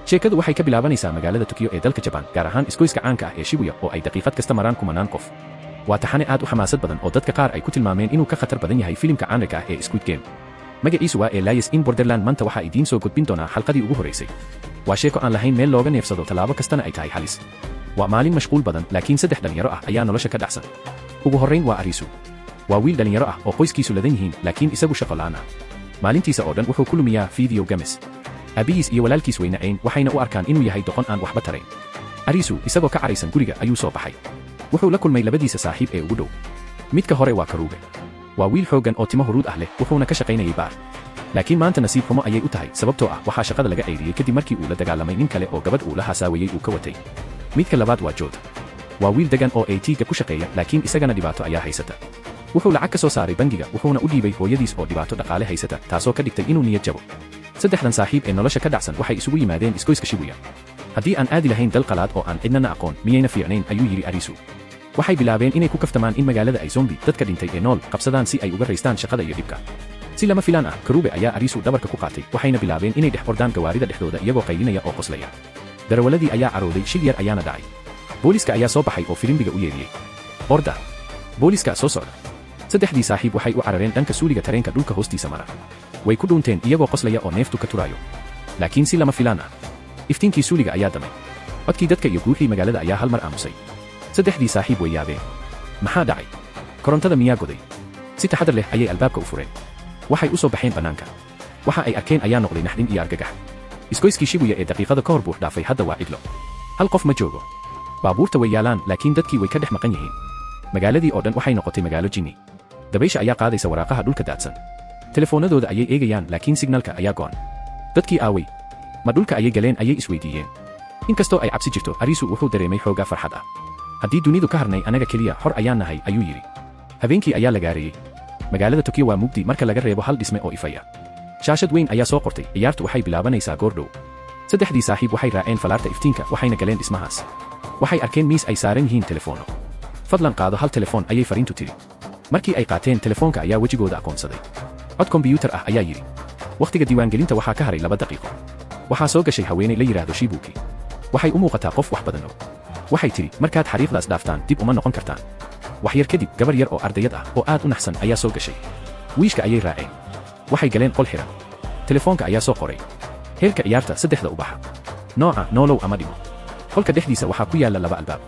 Sheekadu waxay ka bilaabanaysaa magaalada Tokyo ee dalka Jabaan, gaar ahaan isgoyska caanka ah ee Shibuya oo ay daqiiqad kasta maraan kumanaan qof. Waa taxane aad u xamaasad badan oo dadka qaar ay ku tilmaameen inuu ka khatar badan yahay filimka caanka ah ee Squid Game. Magaciisu waa Alice in Borderland. Maanta waxaa idiin soo gudbin doonaa xalqadii ugu horeysay. Waa sheeko aan lahayn meel looga neefsado, tallaabo kastana ay tahay halis. Waa maalin mashquul badan, laakiin saddex dhallinyaro ah ayaa nolosha ka dhacsan. Ugu horrayn waa Arisu. Waa wiil dhallinyaro ah oo qoyskiisu ladan yihiin, laakiin isagu shaqo la'aan ah. Maalintiisa oo dhan wuxuu ku lumiyaa video games. Aabbihiis iyo walaalkiis way nacayn, waxayna u arkaan inuu yahay doqon aan waxba tarayn. Arisu isagoo ka caraysan guriga ayuu soo baxay. Wuxuu la kulmay labadiisa saaxiib ee ugu dhow. Midka hore waa Karuube. Waa wiil xooggan oo timo huruud ah leh, wuxuuna ka shaqaynayay baar. Laakiin maanta nasiib xumo ayay u tahay, sababtoo ah waxaa shaqada laga ceyriyey kadib markii uu la dagaalamay nin kale oo gabadh uu la haasaawayey uu ka watay. Midka labaad waa Joota. Waa wiil degan oo IT-ga ku shaqeeya, laakiin isagana dhibaato ayaa haysata. Wuxuu lacag ka soo saaray bangiga, wuxuuna u dhiibay hooyadiis oo dhibaato dhaqaale haysata, taasoo ka dhigtay inuu niyad jabo. Saddexdan saaxiib ee nolosha ka dhacsan waxay isugu yimaadeen isgoyska Shibuya. "Haddii aan aadi lahayn dal qalaad oo aan cidnana aqoon, miyayna fiicnayn?" ayuu yidhi Arisu. Waxay bilaabeen inay ku kaftamaan in magaalada ay zombi, dadka dhintay ee nool, qabsadaan si ay uga raystaan shaqada iyo dhibka. Si lama filaan ah, Karuube ayaa Arisu dhabarka ku qaatay, waxayna bilaabeen inay dhex ordaan gawaarida dhexdooda iyagoo qaylinaya oo qoslaya. Darawaladii ayaa carooday, shil yar ayaana dhacay. Booliska ayaa soo baxay oo filimbiga u yeedhiyey. "Orda, booliska soo socda!" Saddexdii saaxiib waxay u carareen dhanka suuliga tareenka dhulka hoostiisa mara. Way ku dhuunteen iyagoo qoslaya oo neeftu ka turaayo. Laakiin si lama filaan ah, iftiinkii suuliga ayaa damay. Codkii dadka iyo guuxii magaalada ayaa hal mar aamusay. Saddexdii saaxiib way yaabeen. Maxaa dhacay? Korontada miyaa goday? Si taxadar leh ayay albaabka u fureen. Waxay u soo baxeen bannaanka. Waxa ay arkeen ayaa noqday naxdin iyo argagax. Isgoyskii Shibuya ee daqiiqada ka hor buux dhaafay hadda waa cidlo. Hal qof ma joogo. Baabuurta way yaalaan, laakiin dadkii way ka dhex maqan yihiin. Magaaladii oo dhan waxay noqotay magaalo jinni. Dabaysha ayaa qaadaysa waraaqaha dhulka daadsan. Telefoonadooda ayay eegayaan, laakiin signalka ayaa go'an. Dadkii aaway? Ma dhulka ayay galeen, ayay isweydiiyeen. Inkastoo ay cabsi jirto, Arisu wuxuu dareemay xoogaa farxad ah. "Haddii dunidu ka harnay anaga keliya, xor ayaan nahay," ayuu yidhi. Habeenkii ayaa la gaareeyey. Magaalada Tokyo waa mugdi marka laga reebo hal dhisme oo ifaya. Shaashad weyn ayaa soo qortay: "Ciyaartu waxay bilaabanaysaa goor dhow." Saddexdii saaxiib waxay raaceen falaarta iftiinka, waxayna galeen dhismahaas. Waxay arkeen miis ay saaran yihiin telefoonno. "Fadlan qaado hal telefoon," ayay fariintu tidhi. Markii ay qaateen telefoonka ayaa wejigooda aqoonsaday. Cod kombiyuutar ah ayaa yidhi: "Wakhtiga diiwaangelinta waxaa ka haray 2 daqiiqo." Waxaa soo gashay haweenay la yidhaahdo Shibuki. Waxay u muuqataa qof wax badan og. Waxay tidhi: "Markaad xariiqdaas dhaaftaan, dib uma noqon kartaan." Wax yar kadib, gabar yar oo ardayad ah oo aad u naxsan ayaa soo gashay. Wiishka ayay raaceen. Waxay galeen qol xiran. Telefoonka ayaa soo qoray: "Heerka ciyaarta, saddexda ubaxa. Nooca, noolow ama dhimo." Qolka dhexdiisa waxaa ku yaalla laba albaab.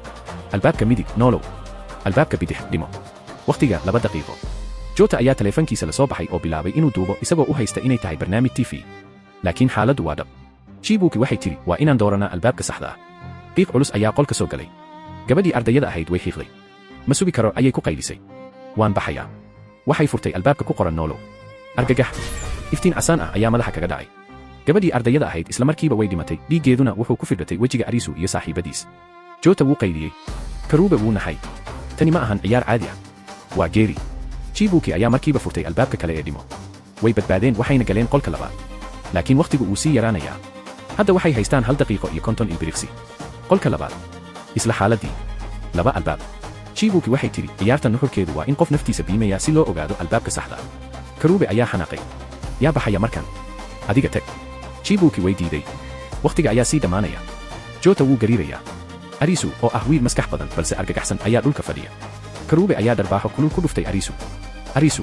Albaabka midig, noolow. Albaabka bidix, dhimo. Wakhtiga, 2 daqiiqo. Jota ayaa taleefankiisa la soo baxay oo bilaabay inuu duubo, isagoo u haysta inay tahay barnaamij TV. Laakiin xaaladdu waa dhab. Shibuki waxay tidhi: "Waa inaan dooranaa albaabka saxda ah." Qiiq culus ayaa qolka soo galay. Gabadhii ardayada ahayd way xiiqday. "Ma sugi karo," ayay ku qaylisay. "Waan baxayaa." Waxay furtay albaabka ku qoran "noolow". Argagax! Iftiin casaan ah ayaa madaxa kaga dhacay. Gabadhii ardayada ahayd isla markiiba way dhimatay, dhiiggeeduna wuxuu ku firdhatay wejiga Arisu iyo saaxiibadiis. Jota wuu qayliyey. Karuube wuu naxay. Tani ma ahan ciyaar caadi ah, waa geeri. Shibuki ayaa markiiba furtay albaabka kale ee dhimo. Way badbaadeen, waxayna galeen qolka labaad. Laakiin wakhtigu wuu sii yaraanayaa. Hadda waxay haystaan 1 daqiiqo iyo 50 ilbiriqsi. Qolka labaad, isla xaaladdii, laba albaab. Shibuki waxay tidhi: "Ciyaarta nuxurkeedu waa in qof naftiisa biimaya si loo ogaado albaabka saxda ah." Karuube ayaa xanaaqay. "Yaa baxaya markan? Adiga tag." Shibuki way diiday. Wakhtiga ayaa sii dhammaanaya. Jota wuu gariirayaa. Arisu oo ah wiil maskax badan balse argagaxsan ayaa dhulka fadhiya. Karuube ayaa dharbaaxo kulul ku dhuftay Arisu. "Arisu,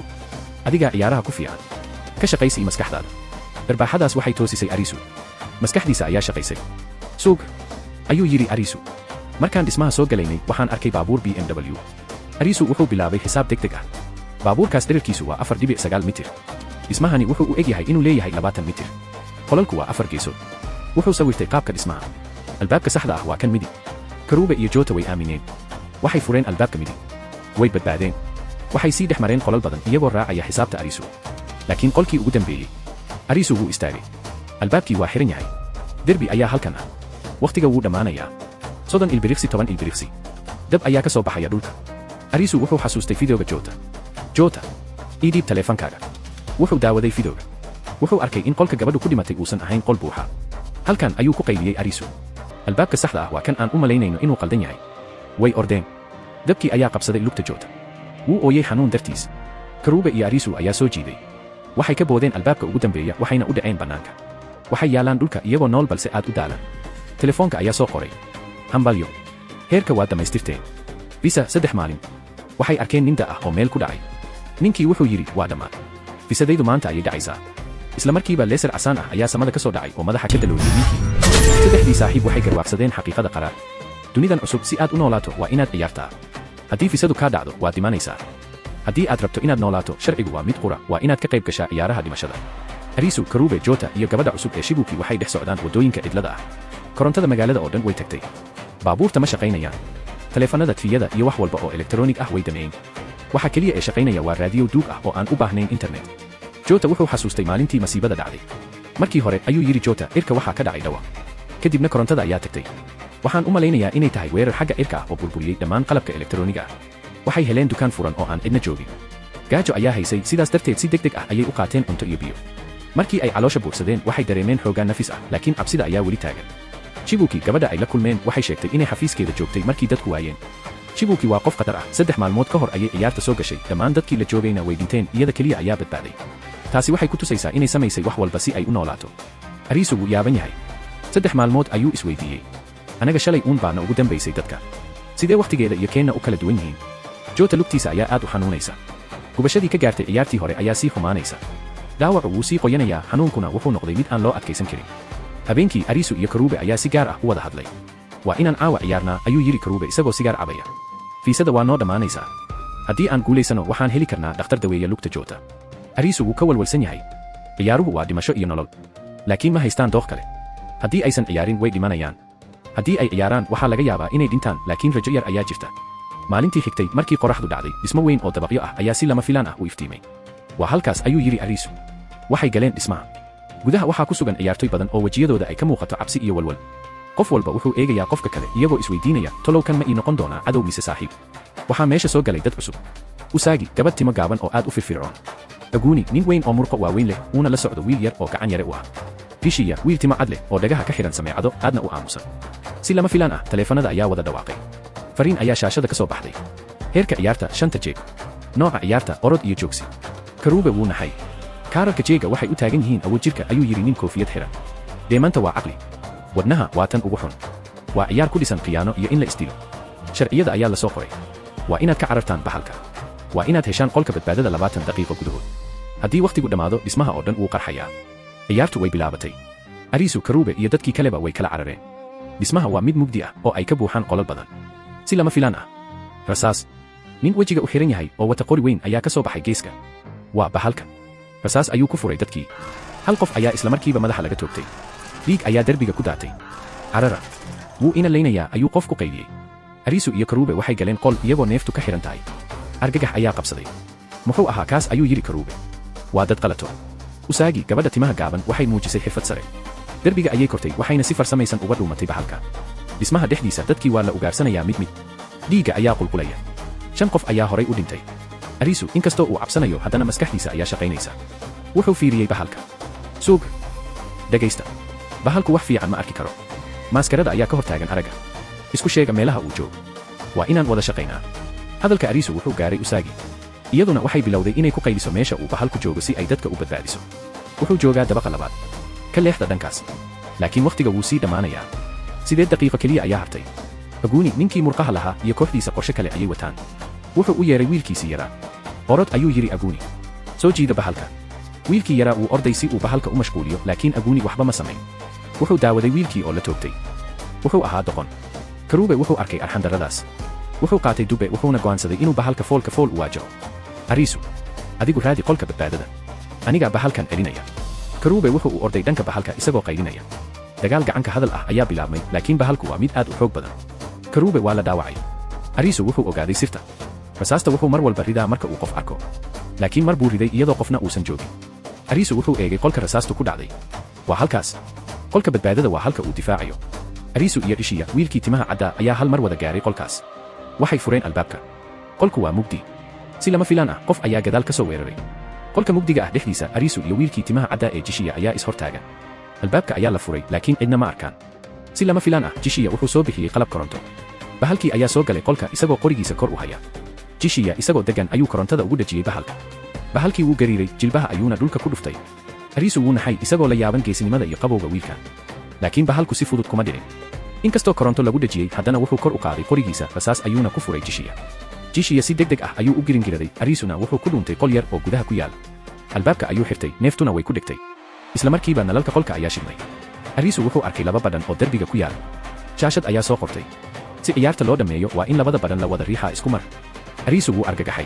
adigaa ciyaaraha ku fiican, ka shaqaysii maskaxdaada." Dharbaaxadaas waxay toosisay Arisu. Maskaxdiisa ayaa shaqaysay. "Suug," ayuu yidhi Arisu. "Markaan dhismaha soo galaynay, waxaan arkay baabuur BMW." Arisu wuxuu bilaabay xisaab deg deg ah. Baabuurkaas dhererkiisu waa 4.9 mitir. Dhismahani wuxuu u eg yahay inuu leeyahay 20 mitir. Qolalku waa afar geesood. Wuxuu sawirtay qaabka dhismaha. Albaabka saxda ah waa kan midig. Karuube iyo Jota way aamineen. Waxay fureen albaabka midig. Way badbaadeen. Waxay sii dhex mareen qolal badan iyagoo raacaya xisaabta Arisu. Laakiin qolkii ugu dambeeyey, Arisu wuu istaagay. Albaabkii waa xiran yahay. Derbi ayaa halkan ah. Wakhtiga wuu dhammaanayaa. 30 ilbiriqsi, 10 ilbiriqsi. Dab ayaa ka soo baxaya dhulka. Arisu wuxuu xasuustay fideoga Jota. "Jota, ii dhiib taleefankaaga." Wuxuu daawaday fideoga. Wuxuu arkay in qolka gabadhu ku dhimatay uusan ahayn qol buuxa. "Halkan," ayuu ku qayliyey Arisu. "Albaabka saxda ah waa kan aan u malaynayno inuu qaldan yahay." Way ordeen. Dabkii ayaa qabsaday lugta Jota. Wuu ooyey xanuun dartiis. Karuube iyo Arisu ayaa soo jiiday. Waxay ka boodeen albaabka ugu dambeeya, waxayna u dhaceen bannaanka. Waxay yaalaan dhulka iyagoo nool balse aad u daalan. Telefoonka ayaa soo qoray: "Hambalyo, heerka waa dhammaystirteen." Visa 3 maalin. Waxay arkeen nin da ah oo meel ku dhacay. Ninkii wuxuu yidhi: "Waa dhammaad, fisadaydu maanta ayay dhacaysaa." Isla markiiba laser casaan ah ayaa samada ka soo dhacay oo madaxa ka dalooliyey ninkii. Saddexdii saaxiib waxay garwaaqsadeen xaqiiqada qaraar. Dunidan cusub si aad u noolaato waa inaad ciyaartaa. Haddii fisadu kaa dhacdo, waad dhimanaysaa. Haddii aad rabto inaad noolaato, sharcigu waa mid qura: waa inaad ka qayb gashaa ciyaaraha dhimashada. Arisu, Karube, Jota iyo gabadha cusub ee Shibuki waxay dhex socdaan waddooyinka cidlada ah. Korontada magaalada oo dhan way tagtay. Baabuurta ma shaqaynayaan. Taleefannada, TV-yada iyo wax walba oo elektaroonig ah way dameeyeen. Waxa keliya ee shaqaynaya waa raadiyow duug ah oo aan u baahnayn internet. Jota wuxuu xasuustay maalintii masiibada dhacday. "Markii hore," ayuu yidhi Jota, "cirka waxaa ka dhacay dhawa, kadibna korontada ayaa tagtay. Waxaan u malaynayaa inay tahay weerar xagga cirka ah oo burburiyey dhammaan qalabka elektarooniga ah." Waxay heleen dukaan furan oo aan cidna joogin. Gaajo ayaa haysay, sidaas darteed si deg deg ah ayay u qaateen cunto iyo biyo. Markii ay caloosha buursadeen, waxay dareemeen xoogaa nafis ah, laakiin cabsida ayaa weli taagan. Shibuki, gabadha ay la kulmeen, waxay sheegtay inay xafiiskeeda joogtay markii dadku waayeen. Shibuki waa qof khatar ah. 3 maalmood ka hor ayay ciyaarta soo gashay, dhammaan dadkii la joogayna way dhinteen, iyada keliya ayaa badbaaday. Taasi waxay ku tusaysaa inay samaysay wax walba si ay u noolaato. Ariisu wuu yaaban yahay. 3 maalmood, ayuu isweydiiyey. Anaga shalay uun baana ugu dambaysay dadka. Sidee wakhtigeeda iyo keenna u kala duwan yihiin? Jota lugtiisa ayaa aad u xanuunaysa. Gubashadii ka gaartay ciyaartii hore ayaa sii xumaanaysa. Dhaawacu wuu sii qoyanayaa, xanuunkuna wuxuu noqday mid aan loo adkaysan karin. Habeenkii Ariisu iyo Karuube ayaa si gaar ah u wada hadlay. "Waa inaan caawa ciyaarnaa," ayuu yidhi Karuube isagoo sigaar cabaya. "Fiisada waa noo dhammaanaysaa. Haddii aan guulaysano, waxaan heli karnaa dhakhtar daweeya lugta Joota." Ariisu wuu ka walwalsan yahay. Ciyaaruhu waa dhimasho iyo nolol, laakiin ma haystaan dooq kale. Haddii aysan ciyaarin, way dhimanayaan. Haddii ay ciyaaraan, waxaa laga yaabaa inay dhintaan, laakiin rajo yar ayaa jirta. Maalintii xigtay, markii qoraxdu dhacday, dhismo weyn oo dabaqyo ah ayaa si lama filaan ah u iftiimay. "Waa halkaas," ayuu yidhi Ariisu. Waxay galeen dhismaha. Gudaha waxaa ku sugan ciyaartoy badan oo wejiyadooda ay ka muuqato cabsi iyo walwal. Qof walba wuxuu eegayaa qofka kale, iyagoo isweydiinaya: "Tolow kan ma ii noqon doonaa cadow mise saaxiib?" Waxaa meesha soo galay dad cusub: Usaagi, gabadh timo gaaban oo aad u firfircoon; Aguuni, nin weyn oo murqo waaweyn leh, uuna la socdo wiil yar oo gacan yare u ah; Rishiya, wiil timo cad leh oo dhagaha ka xidhan sameecado, aadna u aamusan. Si lama filaan ah, taleefannada ayaa wada dhawaaqay. Fariin ayaa shaashada ka soo baxday: "Heerka ciyaarta, shanta jeeg. Nooca ciyaarta, orod iyo joogsi." Karuube wuu naxay. "Kaararka jeega waxay u taagan yihiin awood jirka," ayuu yidhi nin koofiyad xidhan. "Dheemanta waa caqli. Wadnaha waa tan ugu xun. Waa ciyaar ku dhisan khiyaano iyo in la isdilo. Sharciyada ayaa la soo qoray. Waa inaad ka carartaan bahalka. Waa inaad heshaan qolka badbaadada 20 daqiiqo gudahood. Haddii wakhtigu dhammaado, dhismaha oo dhan wuu qarxayaa." Ciyaartu way bilaabatay. Ariisu, Karuube iyo dadkii kaleba way kala carareen. Dhismaha waa mid mugdi ah oo ay ka buuxaan qolal badan. Si lama filaan ah, rasaas! Nin wejiga u xihan yahay oo wata qori weyn ayaa ka soo baxay geeska. Waa bahalka. Rasaas ayuu ku furay dadkii. Hal qof ayaa islamarkiiba madaxa laga toogtay. Dhiig ayaa derbiga ku daatay. "Carara, wuu ina laynayaa," ayuu qof ku qayliyey. Ariisu iyo Karuube waxay galeen qol iyagoo neeftu ka xidhan tahay. Argagax ayaa qabsaday. "Muxuu ahaa kaas?" ayuu yidhi Karuube. "Waa dad qalato." Usaagi, gabadha timaha gaaban, waxay muujisay xirfad sare. Derbiga ayay kortay, waxayna si farsamaysan uga dhuumatay bahalka. Dhismaha dhexdiisa dadkii waa la ugaarsanayaa mid mid. Dhiigga ayaa qulqulaya. Shan qof ayaa horay u dhintay. Ariisu, inkastoo uu cabsanayo, haddana maskaxdiisa ayaa shaqaynaysa. Wuxuu fiiriyey bahalka. "Suug, dhegaysta. Bahalku wax fiican ma arki karo. Maaskarada ayaa ka hor taagan aragga. Isku sheega meelaha uu joogo. Waa inaan wada shaqaynaa." Hadalka Ariisu wuxuu gaaray Usaagi. Iyaduna waxay bilowday inay ku qayliso meesha uu bahalku joogo si ay dadka u badbaadiso. "Wuxuu joogaa dabaqa labaad. Ka leexda dhankaas." Laakiin wakhtiga wuu sii dhammaanayaa. 8 daqiiqo keliya ayaa hartay. Aguuni, ninkii murqaha lahaa, iyo kooxdiisa qorshe kale ayay wataan. Wuxuu u yeedhay wiilkiisii yaraa. "Orod," ayuu yidhi Aguuni. "Soo jiida bahalka." Wiilkii yaraa wuu orday si uu bahalka u mashquuliyo, laakiin Aguuni waxba ma samayn. Wuxuu daawaday wiilkii oo la toogtay. Wuxuu ahaa doqon. Karuube wuxuu arkay arxandarradaas. Wuxuu qaatay dube, wuxuuna go'aansaday inuu bahalka foolka fool u waajaho. "Ariisu, adigu raadi qolka badbaadada. Anigaa bahalkan celinaya." Karuube wuxuu u orday dhanka bahalka isagoo qaylinaya. Dagaal gacanka hadal ah ayaa bilaabmay, laakiin bahalku waa mid aad u xoog badan. Karuube waa la dhaawacay. Ariisu wuxuu ogaaday sirta. Rasaasta wuxuu mar walba ridaa marka uu qof arko, laakiin mar buu riday iyadoo qofna uusan joogin. Ariisu wuxuu eegay qolka rasaastu ku dhacday. Waa halkaas. Qolka badbaadada waa halka uu difaacayo. Ariisu iyo Dhishiya, wiilkii timaha caddaa, ayaa hal mar wada gaaray qolkaas. Waxay fureen albaabka. Qolku waa mugdi. Si lama filaan ah, qof ayaa gadaal ka soo weeraray. Qolka mugdiga ah dhexdiisa, Ariisu iyo wiilkii timaha caddaa ee Jishiya ayaa is hor taagan. Albaabka ayaa la furay, laakiin cidna ma arkaan. Si lama filaan ah, Jishiya wuxuu soo bixiyey qalab koronto. Bahalkii ayaa soo galay qolka isagoo qorigiisa kor u haya. Jishiya isagoo deggan ayuu korontada ugu dhejiyey bahalka. Bahalkii wuu gariiray, jilbaha ayuuna dhulka ku dhuftay. Ariisu wuu naxay, isagoo la yaaban geesinimada iyo qabowga wiilkan. Laakiin bahalku si fudud kuma dhicin. Inkastoo koronto lagu dhejiyey, haddana wuxuu kor u qaaday qorigiisa, rasaas ayuuna ku furay Jishiya. Jishiya si deg deg ah ayuu u giringiraday, Ariisuna wuxuu ku dhuuntay qol yar oo gudaha ku yaal. Albaabka ayuu xirtay, neeftuna way ku dhegtay. Isla markiiba nalalka qolka ayaa shidmay. Ariisu wuxuu arkay laba badhan oo derbiga ku yaal. Shaashad ayaa soo qortay: si ciyaarta loo dhammeeyo, waa in labada badhan la wada riixaa isku mar. Ariisu wuu argagaxay.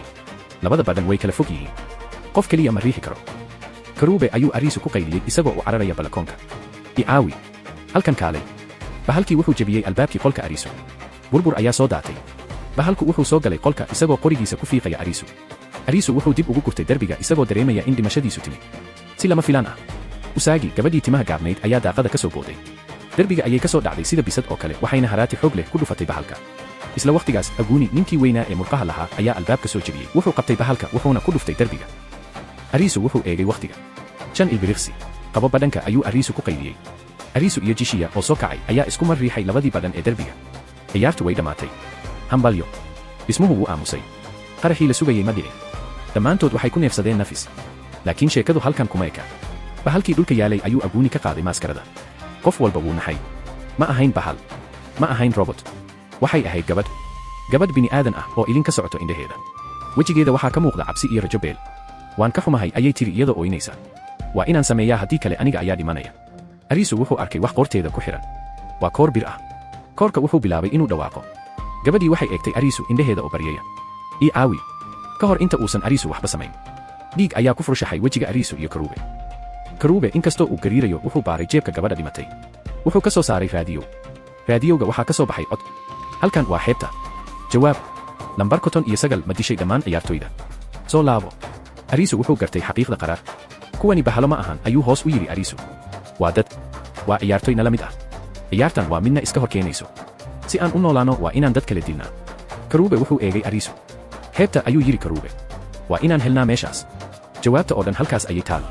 Labada badhan way kala fog yihiin, qof keliya ma riixi karo. "Karuube!" ayuu Ariisu ku qayliyey, isagoo u cararaya balakoonka. "I caawi, halkan kaalay!" Bahalkii wuxuu jebiyey albaabkii qolka Ariisu. Burbur ayaa soo daatay. Bahalku wuxuu soo galay qolka, isagoo qorigiisa ku fiiqaya Ariisu. Ariisu wuxuu dib ugu gurtay derbiga, isagoo dareemaya in dhimashadiisu timid. Si lama filaan ah, Usaagi, gabadhii timaha gaabnayd, ayaa daaqada ka soo booday. Derbiga ayay ka soo dhacday sida bisad oo kale, waxayna haraati xoog leh ku dhufatay bahalka. Isla wakhtigaas, Aguuni, ninkii weynaa ee murqaha lahaa, ayaa albaabka soo jebiyey. Wuxuu qabtay bahalka, wuxuuna ku dhuftay derbiga. Ariisu wuxuu eegay wakhtiga: 5 ilbiriqsi. "Qabo badhanka!" ayuu Ariisu ku qayliyey. Ariisu iyo Jishiya oo soo kacay ayaa isku mar riixay labadii badhan ee derbiga. Ciyaartu way dhammaatay. Hambalyo! Dhismuhu wuu aamusay. Qaraxii la sugayey ma dhicin. Dhammaantood waxay ku neefsadeen nafis. Laakiin sheekadu halkan kuma eka. Bahalkii dhulka yaalay ayuu Aguuni ka qaaday maaskarada. Qof walba wuu naxay. Ma ahayn bahal, ma ahayn robot. Waxay ahayd gabadh, gabadh bini'aadan ah oo ilin ka socoto indhaheeda. Wejigeeda waxaa ka muuqda cabsi iyo rajo beel. "Waan ka xumahay," ayay tiri iyadoo ooynaysa. "Waa inaan sameeyaa, haddii kale aniga ayaa dhimanaya." Ariisu wuxuu arkay wax qoorteeda ku xidhan. Waa koor bir ah. Koorka wuxuu bilaabay inuu dhawaaqo. Gabadhii waxay eegtay Ariisu, indhaheeda oo baryaya. "Ii caawi!" Ka hor inta uusan Ariisu waxba samayn, dhiig ayaa ku furshaxay wejiga Ariisu iyo Karuube. Karuube, inkastoo uu gariirayo, wuxuu baaray jeebka gabadha dhimatay. Wuxuu ka soo saaray raadiyow. Raadiyowga waxaa ka soo baxay cod: "Halkan waa xeebta. Jawaab: lambar 59 ma dishay dhammaan ciyaartoyda? Soo laabo." Ariisu wuxuu gartay xaqiiqda qaraar. "Kuwani bahalo ma ahan," ayuu hoos u yidhi Ariisu. "Waa dad, waa ciyaartoy nala mid ah. Ciyaartan waa midna iska hor keenayso. Si aan u noolaanno, waa inaan dad kale dilnaa." Karuube wuxuu eegay Ariisu. "Xeebta," ayuu yidhi Karuube. "Waa inaan helnaa meeshaas. Jawaabta oo dhan halkaas ayay taal."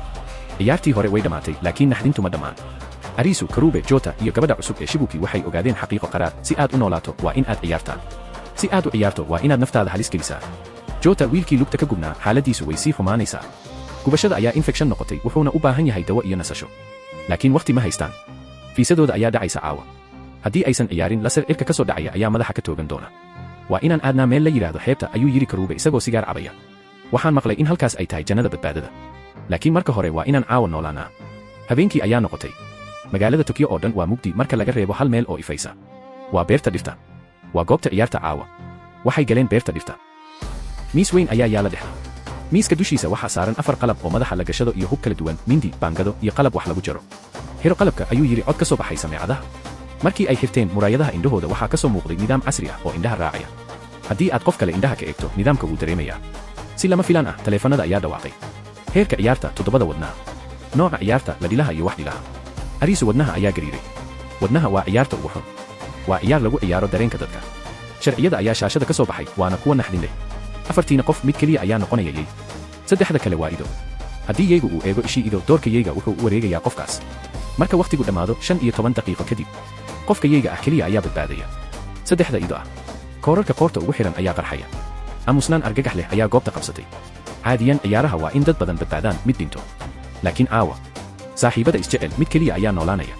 Ciyaartii hore way dhammaatay, laakiin naxdintu ma dhammaan. Ariisu, Karuube, Jota iyo gabadha cusub ee Shibuki waxay ogaadeen xaqiiqo qaraar: si aad u noolaato, waa in aad ciyaartaa. Si aad u ciyaarto, waa inaad naftaada halis gelisaa. Jota, wiilkii lugta ka gubnaa, xaaladiisu way sii xumaanaysaa. Gubashada ayaa infection noqotay, wuxuuna u baahan yahay dawo iyo nasasho. Laakiin wakhti ma haystaan. Fiisadooda ayaa dhacaysa caawa. Haddii aysan ciyaarin, laser cirka ka soo dhacaya ayaa madaxa ka toogan doona. "Waa inaan aadnaa meel la yidhaahdo xeebta," ayuu yidhi Karuube, isagoo sigaar cabaya. "Waxaan maqlay in halkaas ay tahay jannada badbaadada. Laakiin marka hore waa inaan caawa noolaanaa." Habeenkii ayaa noqotay. Magaalada Tokyo oo dhan waa mugdi marka laga reebo hal meel oo ifaysa. Waa beerta dhirta. Waa goobta ciyaarta caawa. Waxay galeen beerta dhirta. Miis weyn ayaa yaala dhexda. Miiska dushiisa waxaa saaran afar qalab oo madaxa la gashado iyo hub kala duwan: mindi, baangado iyo qalab wax lagu jaro. "Xiro qalabka," ayuu yidhi cod ka soo baxay sameecadaha. Markii ay xirteen, muraayadaha indhahooda waxaa ka soo muuqday nidaam casri ah oo indhaha raacaya. Haddii aad qof kale indhaha ka eegto, nidaamka wuu dareemayaa. Si lama filaan ah, taleefannada ayaa dhawaaqay. Heerka ciyaarta: toddobada wadnaha. Nooca ciyaarta: la dhilaha iyo wax dhilaha. Ariisu wadnaha ayaa gariiray. Wadnaha waa ciyaarta ugu xun. Waa ciyaar lagu ciyaaro dareenka dadka. Sharciyada ayaa shaashada ka soo baxay, waana kuwa naxdin leh. Afartiina qof mid keliya ayaa noqonaya yey, saddexda kale waa ido. Haddii yeygu uu eego ishii ido, doorka yeyga wuxuu u wareegayaa qofkaas. Marka wakhtigu dhammaado, 15 daqiiqo kadib, qofka yeyga ah keliya ayaa badbaadaya. Saddexda ido ah koorarka qoorta ugu xidhan ayaa qarxaya. Aamusnaan argagax leh ayaa goobta qabsatay. Caadiyan ciyaaraha waa in dad badan badbaadaan, mid dhinto. Laakiin caawa, saaxiibada isjecel mid keliya ayaa noolaanaya,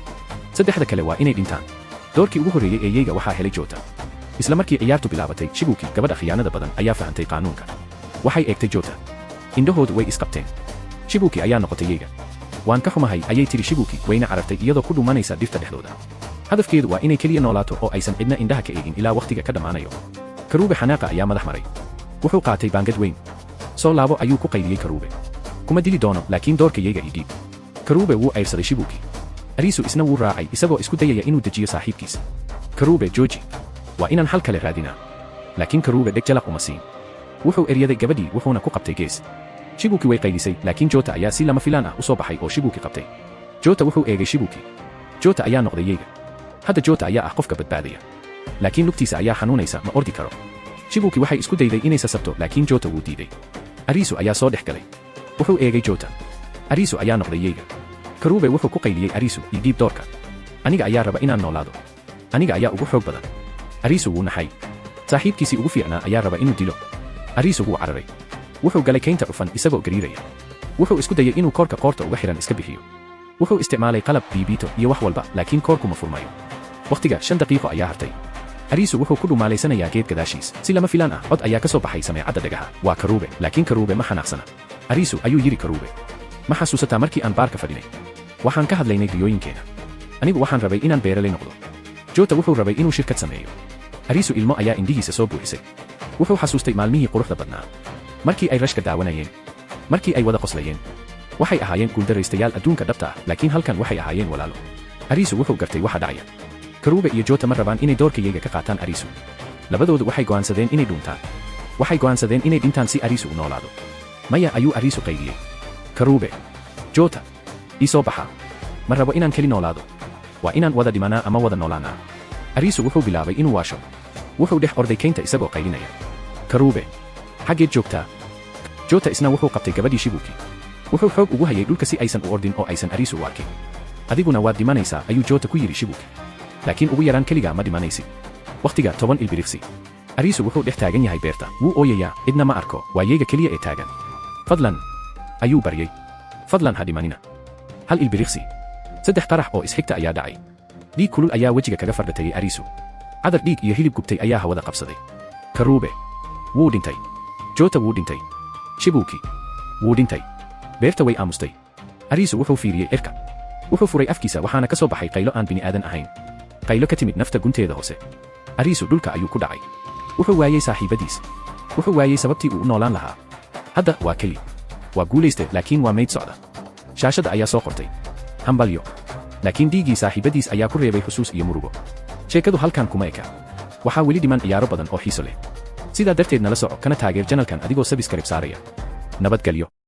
saddexda kale waa inay dhintaan. Doorkii ugu horreeyey ee yeyga waxaa helay Jota. Isla markii ciyaartu bilaabatay, Shibuki, gabadha khiyaanada badan, ayaa fahantay qaanuunka. Waxay eegtay Jota. Indhahoodu way isqabteen. Shibuki ayaa noqotay yeyga. "Waan ka xumahay," ayay tiri Shibuki, wayna carartay iyadoo ku dhumanaysa dhirta dhexdooda. Hadafkeedu waa inay keliya noolaato oo aysan cidna indhaha ka eegin ilaa wakhtiga ka dhammaanayo. Karuube xanaaqa ayaa madax maray. Wuxuu qaatay baangad weyn. "Soo laabo!" ayuu ku qayliyey Karuube. "Kuma dili doono, laakiin doorka yeyga ii dhiib." Karuube wuu ayrsaday Shibuki. Ariisu isna wuu raacay, isagoo isku dayaya inuu dejiyo saaxiibkiis. "Karuube, jooji! Waa inaan xal kale raadinaa." Laakiin Karuube dheg jalaq uma siin. Wuxuu eryaday gabadhii, wuxuuna ku qabtay gees. Shibuki way qaylisay, laakiin Jota ayaa si lama filaan ah u soo baxay oo Shibuki qabtay. Jota wuxuu eegay Shibuki. Jota ayaa noqday yeyga. Hadda Jota ayaa ah qofka badbaadaya, laakiin lugtiisa ayaa xanuunaysa, ma ordi karo. Shibuki waxay isku dayday inay sasabto, laakiin Jota wuu diiday. Ariisu ayaa soo dhex galay. Wuxuu eegay Jota. Ariisu ayaa noqday yeyga. Karuube wuxuu ku qayliyey Ariisu: "Ii dhiib doorka! Aniga ayaa raba inaan noolaado. Aniga ayaa ugu xoog badan." Ariisu wuu naxay. Saaxiibkiisii ugu fiicnaa ayaa raba inuu dilo. Ariisu wuu cararay. Wuxuu galay kaynta cufan isagoo gariiraya. Wuxuu isku dayay inuu koorka qoorta uga xihan iska bixiyo. Wuxuu isticmaalay qalab, biibiito iyo wax walba, laakiin koorku ma furmayo. Wakhtiga, 5 daqiiqo ayaa hartay. Ariisu wuxuu ku dhumaalaysanayaa geed gadaashiis. Si lama filaan ah, cod ayaa ka soo baxay sameecadda dhagaha. Waa Karuube, laakiin Karuube ma xanaaqsana. "Ariisu," ayuu yidhi Karuube, "ma xasuusataa markii aan baarka fadhinay? Waxaan ka hadlaynay riyooyinkeena. Anigu waxaan rabay inaan beeraley noqdo. Jota wuxuu rabay inuu shirkad sameeyo." Ariisu ilmo ayaa indhihiisa soo buuxisay. Wuxuu xasuustay maalmihii quruxda badnaa, markii ay rashka daawanayeen, markii ay wada qoslayeen. Waxay ahaayeen guuldaraystayaal adduunka dhabta ah, laakiin halkan waxay ahaayeen walaalo. Ariisu wuxuu gartay waxa dhacaya. Karuube iyo Jota ma rabaan inay doorkayaga ka qaataan Ariisu. Labadoodu waxay go'aansadeen inay dhuuntaan. Waxay go'aansadeen inay dhintaan si Ariisu u noolaado. "Maya!" ayuu Ariisu qaydiyey. "Karuube, Jota, ii soo baxa! Ma rabo inaan keli noolaado. Waa inaan wada dhimanaa ama wada noolaanaa." Ariisu wuxuu bilaabay inuu waasho. Wuxuu dhex orday kaynta isagoo qaylinaya, "Karuube, xaggeed joogtaa?" Jota isna wuxuu qabtay gabadhii Shibuki. Wuxuu xoog ugu hayay dhulka si aysan u ordin oo aysan Ariisu u arkin. "Adiguna waad dhimanaysaa," ayuu Jota ku yidhi Shibuki, "laakiin ugu yaraan keligaa ma dhimanaysid." Wakhtiga, 10 ilbiriqsi. Ariisu wuxuu dhex taagan yahay beerta. Wuu ooyayaa. Cidna ma arko, waa yeega keliya ee taagan. "Fadlan," ayuu baryey, "fadlan ha dhimanina." 1 ilbiriqsi. Saddex qarax oo isxigta ayaa dhacay. Dhiig kulul ayaa wejiga kaga fardhatayey Ariisu. Cadar dhiig iyo hilib gubtay ayaa hawada qabsaday. Karuube wuu dhintay. Jota wuu dhintay. Shibuki wuu dhintay. Beerta way aamustay. Ariisu wuxuu fiiriyey cirka. Wuxuu furay afkiisa, waxaana ka soo baxay qaylo aan bini'aadan ahayn, qaylo ka timid nafta gunteeda hoose. Ariisu dhulka ayuu ku dhacay. Wuxuu waayey saaxiibadiis. Wuxuu waayey sababtii uu u noolaan lahaa. Hadda waa keli. Waa guulayste, laakiin waa mayd socda. Shaashadda ayaa soo qortay "hambalyo", laakiin dhiiggii saaxiibadiis ayaa ku reebay xusuus iyo murugo. Sheekadu halkan kuma eka. Waxaa weli dhiman ciyaaro badan oo xiiso leh. Sidaa darteed nala soco, kana taageer channelkan adigoo subscribe saaraya. Nabadgelyo.